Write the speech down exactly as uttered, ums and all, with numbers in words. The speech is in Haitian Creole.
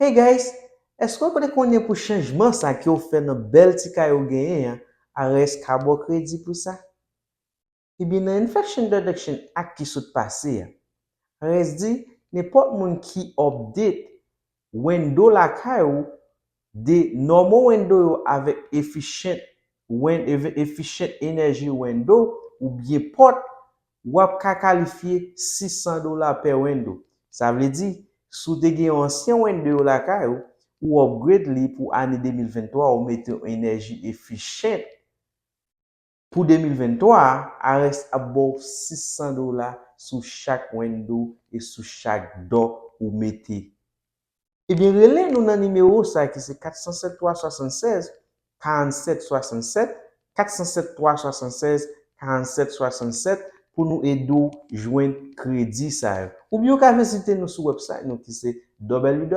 Hey guys, èske w te konnen pou chanjman sa ke w fè nan bèl ti kay ou genyen an, Ares ka ba w kredi pou sa? Ebyen, nan Inflation Deduction Act ki sot pase a, Ares di nenpòt moun ki update window lakay ou de normal window yo avèk efficient win- ev- efficient energy window oubyen pòt, w ap ka kalifye sis san dola per window. Sa vle di, si w te gen yon ansyen window lakay ou, ou upgrade li pou ane de mil venntwa, ou mete yon energy efficient pou de mil venntwa a, Ares ap ba w sis san dola sou chak window e sou chak door ou mete. Ebyen, rele nou nan nimewo sa ki se kat san sèt twa swasannsèz karannsèt swasannsèt, kat san sèt twa swasannsèz karannsèt swasannsèt, pou nou ede w jwenn kredi sa yo. Oubyen ou ka vizite nou sou website nou ki se w w w